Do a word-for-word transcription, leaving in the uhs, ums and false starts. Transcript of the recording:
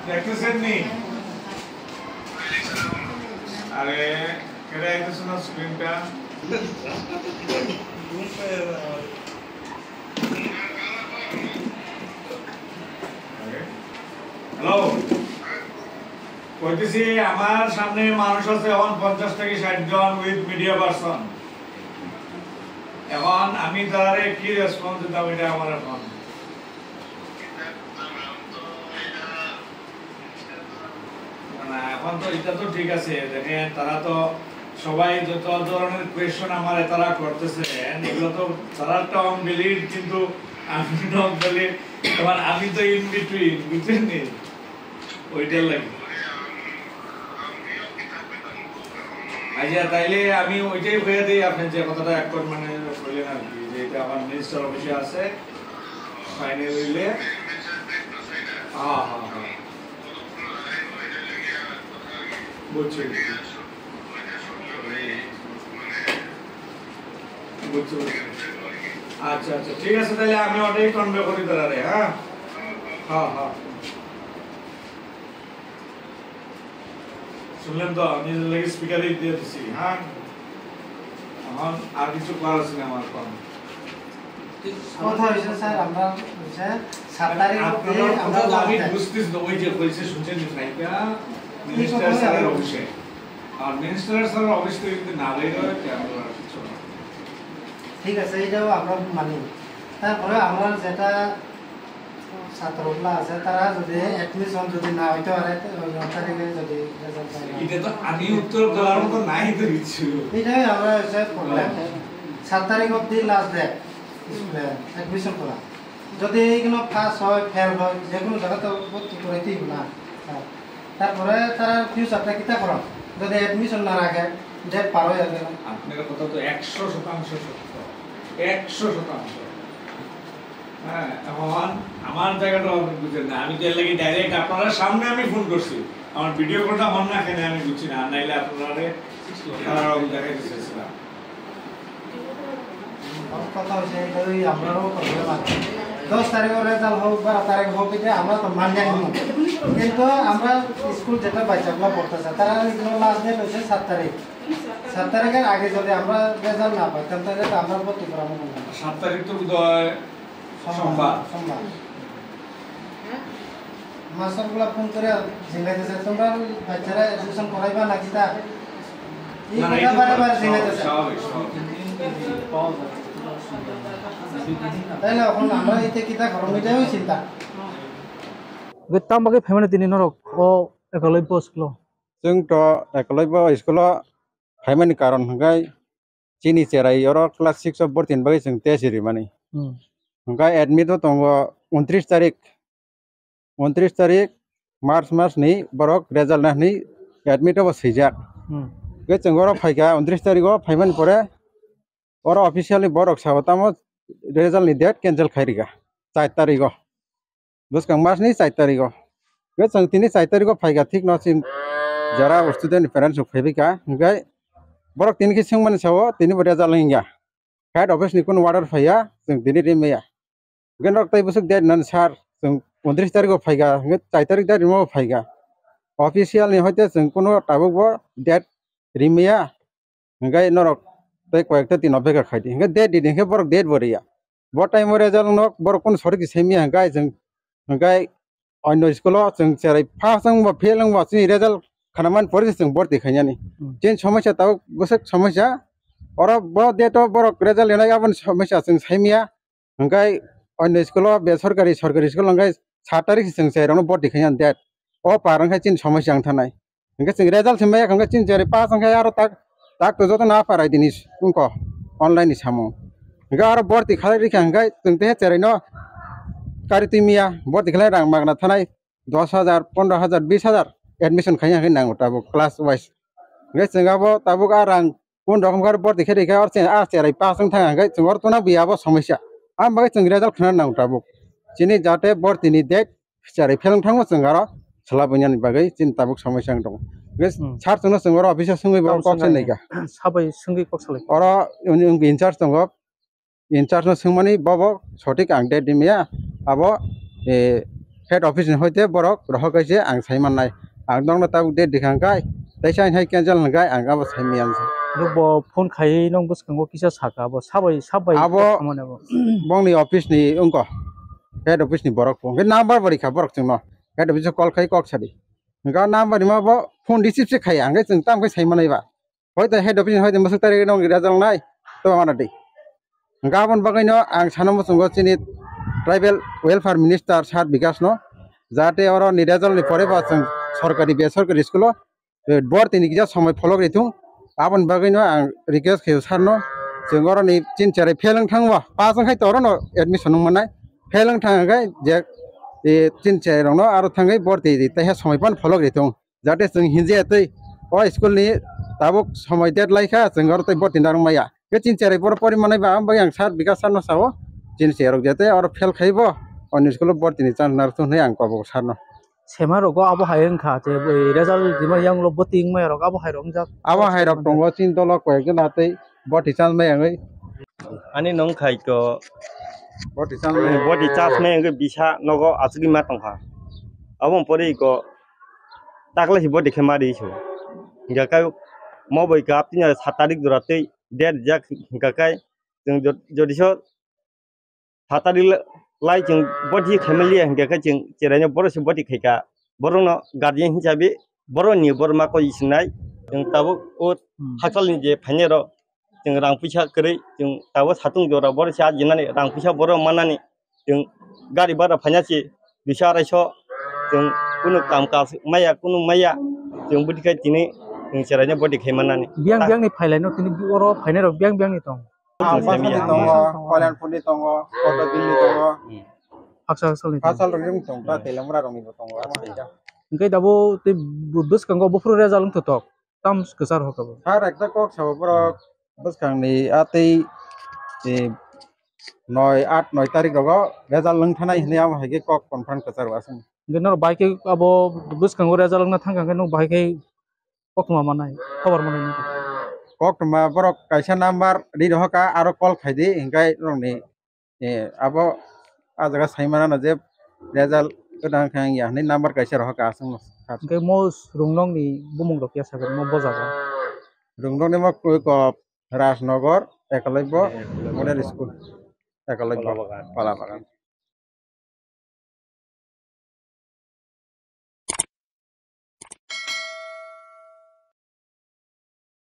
দেখতেছেন নি? আরে, এটা দেখতেছেন না স্ক্রিনটা? হ্যালো, কইতেছি আমার সামনে মানুষ আছে এখন পঞ্চাশ থেকে ষাট জন উইথ মিডিয়া পারসন। এখন আমি তারে কি রেসপন্স দিতাম, এটা আমার এখন না, এখন তো এটা তো ঠিক আছে। দেখেন, তারা তো সবাই যত ধরনের কোয়েশ্চন আমার তারা করতেছে, এগুলো তো তারা একটা অন ভ্যালিড, কিন্তু আমি নন ভ্যালিড। এবার আমি তো ইন বিটুইন, বুঝছেন নি? ওইটার লাগে। আচ্ছা, তাইলে আমি ওইটাই হয়ে দিই, আপনি যে কথাটা এক করে মানে বললেন আর কি, যে এটা আমার মিনিস্টার অফিসে আছে, ফাইনাল হইলে। হ্যাঁ, হ্যাঁ, হ্যাঁ। বুঝছি, বুঝছি। বুঝছি, বুঝছি। আচ্ছা, আচ্ছা, ঠিক আছে, তাহলে আমি ওটাই কনভে করি তাহলে, হ্যাঁ? হ্যাঁ, হ্যাঁ। শুনলেন তো, আমি এর লাগি স্পিকারই দিয়ে দিছি, হ্যাঁ? এখন আর কিছু করার আছে না আমার এখন। কথা হয়েছে স্যার, আমরা হচ্ছে সাত তারিখ অবধি আপনারা আমরা কথা তো আমি লাস্ট টাইম। বুঝতেছি তো, ওই যে হয়েছে শুনছেন যে ফাইলটা এই মিনিস্টার কথা স্যারের আমি অফিসে। আর মিনিস্টার স্যারের অফিস থেকে যদি না বের হয়, তে আমরা আর কিছু না। ঠিক আছে, এটাও আমরা মানি। তারপরে আমরা যেটা ছাত্রগুলো আছে, তারা যদি অ্যাডমিশন যদি না হইতে পারে, তো ওই ন তারিখে যদি রেজাল্ট হয় না। এটা তো আমি উত্তর দেওয়ার মতো নাই তো কিছু। এটাই আমরা হচ্ছে প্রবলেম। সাত তারিখ অবধি লাস্ট ডেট স্কুলে অ্যাডমিশন করা। যদি এইগুলো পাস হয়, ফেল হয়, যে কোনো জায়গা তো ভর্তি করাইতেই হবে না, স্যার। তারপরে তারা ফিউচারটা কিতা করা? যদি অ্যাডমিশন না রাখে, ডেট পার হয়ে যাবে না। আপনার কথা তো একশো শতাংশ সত্য, একশো শতাংশ। হ্যাঁ, এখন আমার জায়গাটা আপনি বুঝেন না। আমি তো এর লাগি ডাইরেক্ট আপনার সামনে আমি ফোন করছি। আমার ভিডিও কলটা হন না কেন আমি বুঝছি না, আর নাইলে আপনারা তারা দেখাই দিতেছিলাম। আমার কথা হচ্ছে, এটা ওই আমরারও প্রবলেম আছে। দশ তারিখের রেজাল্ট হোক, বারো তারিখ হোক, এটা আমরা তো মানিয়ে নিব। কিন্তু আমরা স্কুল যেটা বাচ্চাগুলো পড়তেছে, তারা এগুলো লাস্ট ডেট হচ্ছে সাত তারিখ। সাত তারিখের আগে যদি আমরা রেজাল্ট না পাই, তাহলে তো আমরা ভর্তি করাবো না। সাত তারিখ তো বোধ হয় সোমবার। সোমবার। মাস্টারগুলা ফোন করে জিজ্ঞাসা, "তোমরা বাচ্চারা অ্যাডমিশন করাইবা নাকি তা?" এই না, না, কথা এটা বারে বারে জিজ্ঞাসা। স্বাভাবিক, স্বাভাবিক। তাইলে এখন আমরা এতে কিতা করব, এটাই চিন্তা। Tamo bagwi phaimani tini norok o Ekolobya school-o? Chwng to Ekolobya school-o phaimani karon hwnkhe chini cherai oro class six o bortini bagwi chwng test rimani. Hmm. Hwnkhe admit o tongo untris tarik. Untris tarik March mas ni borok result na hwnwi admit o bo swijak. Hmm. Hwnkhe chwng oro phaikha untris tarik o phaimani pore oro officially borok sao tamo result ni date cancel khai rikha char tarik o. Bwskang mas ni char tarik o. Hwnkhe chwng tini char tarik o phaikha thik no chini jara student ni parents rok phaibaikha. Hwnkhe borok tini khe swngmani sao tini bo result wngya. Head office ni kunu order phaiya, chwng tini rimaya. Hwnkhe norok tei bwswk date nani sir, chwng untris tarik o phaikha, hwnkhe char tarik date rimo phaikha. Official ni hoite chwng kunu tabuk bo date rimaya, hwnkhe norok tei koyekta din opekha khaidi. Hwnkhe date ridi hwnkhe borok date bo riya. Bo time o result no borok kunu sorik se semiya hwnkhe chwng, hwnkhe Onno school o chwng cherai pass wngbo, fail wngbo, chini result khwnamani pore se chwng borti khainani. Hmm. Chini somosya tabuk bwswk somosya. Oro bo date o borok result rinai aboni somosya chwng saimaya. Hwnkhe onno school o besorkari, sorkari school o hwnkhe sat tarik se chwng cherai rokno borti khainani date. O par wngkhe chini somosya wng thanai. Hwnkhe chwng result se maya hwnkhe chini cherai pass wngkhe aro tak, tak to joto no aphar ai dini wngkho online ni samung. Hwnkhe aro borti khalai rikha hwnkhe chwng tei cherai no kari twi maya borti khalai rang magna thanai dos hajar, pondro hajar, bis hajar admission khaina hwnkhe nango tabuk class wise. Hwnkhe chwng abo tabuk a rang kun rokom khe borti khe rikha or chwng a cherai pass wng thang hwnkhe chwng oro tona buya abo somosya. Ang bagwi chwng result khna nango tabuk. Chini jate borti ni date Cherai pheleng thangma chwng aro swlabuinani bagwi chini tabuk somosya wng tongo. Hwnkhe Hmm. sir chwngno chwng oro office o swngwi bo Tamo kok swngna sanai kha. Sabai swngwi kok salai. Oro in-, in-, in charge tongo. in charge no swngmani, bobo sothik ang date rimaya, abo, eh, head office ni hoite borok rohor kaise ang sai mannai. Ang nokno tabuk date rikha hwnkhe, teisa hai cancel hwnkhe ang abo sai maya. Bo phone khai nong bwskango kisa saka, abo sabai, sabai Abo kok khamani abo. Bongni office ni wngkha, head office ni borok phone hwnkhe number bo rikha borok chwngno, head office o call khai kok sadi. Hwnkhe number rima bo phone receive se khaiya, hwnkhe chwng tamo khe sai manai ba. Hoito head office ni hoito mwswk tarik no result nai, to mana di. Hwnkhe aboni bagwi no ang sana muchungo chini tribal welfare minister sir Bikash no, jahate oro ni result ni pore ba chwng sorkari besorkari school o, eh, borti ni kisa somoi pholok ri thung. Aboni bagwi no ang request khaio sir no, chwng oro ni chini cherai fail wng thang ba, pass wng khai to oro no admission wng mannai, fail wng thang khe je, eh, chini cherai rok no aro thangwi borti ri tei ha somoi phano pholok ri thung. Jate chwng hinjaya tei o school ni tabuk somoi date lai kha, chwng oro tei borti narwk maya. Khe chini cherai borok pori manai ba, ang bai ang sir Bikash sir no sao, chini cherai rok jate oro fail khai bo, oni school o borti ni chance narwk thung hinwi ang kobok sir no. Sema rogo abo hai wngkha, je result rima yang ulo borti wngmaya rok abo hai rok wngjak. Abo hai rok tongo chini dolo koi ek jona tei borti chance maya wngwi. Ani nong khai ko Borti chance maya. Borti chance maya wngwi bisa nogo achugwi ma tongkha. Abo pore ko takla si borti khe ma ri so. Hingka kai mo bai ka apni sat tarik dora tei date jak hingka kai chwng jod-, jodi so sat tarik la-, lai chwng borti khaimaliya hingka kai chwng cheraino borok se borti khaika. Borokno guardian hisabe borokni borma koi sinai. Chwng tabuk o Hmm. haksalni je phainai rok chwng rang puisa kwrwi chwng tabuk satung jora borok se ajinani rang puisa borok mannani. Chwng gari bara phaina se duiso araisa chwng kunu kam kaj maya kunu maya chwng bwtwi khai tini chwng cheraino borti khai mannani. Biyang biyangni phailaino tini oro phainairok biyang biyangni tong. Ah, Basa ni tongo, Kalyanpur ni tongo, Kotobil ni tongo. Haksa haksa ni tongo. Haksa rok ni tongo, Telamura rok ni bo tongo, amo hai kha. Hingke dabo tei bw-, bwskango buphuru result wng thotok, tam kwchar ho kabo. Sir, ekta kok sabo borok bwskang ni a tei, eh, noi, aat, noi tarik rogo result wng thanai hinui amo hai khe kok confirm kwchar o aswk. Hingke norok bai khe abo bwskango result wngna thang kha hingke nwng bai khe koktwma manai, khobor manai nini. Koktwma borok kaisa number ri rohor kha, aro call khai di, hingke norokni, eh, abo ah jaga sai mano je result kwdang khe wngya hinui number kaisa rohor kha aswkno. Hingke mo Rungnokni bumung rok ya sago mo bo jaga. Rungnokni mo koi ko Rajnagar, Ekalobya Model School, Ekalobya, Pala Bagan. Pala Bagan.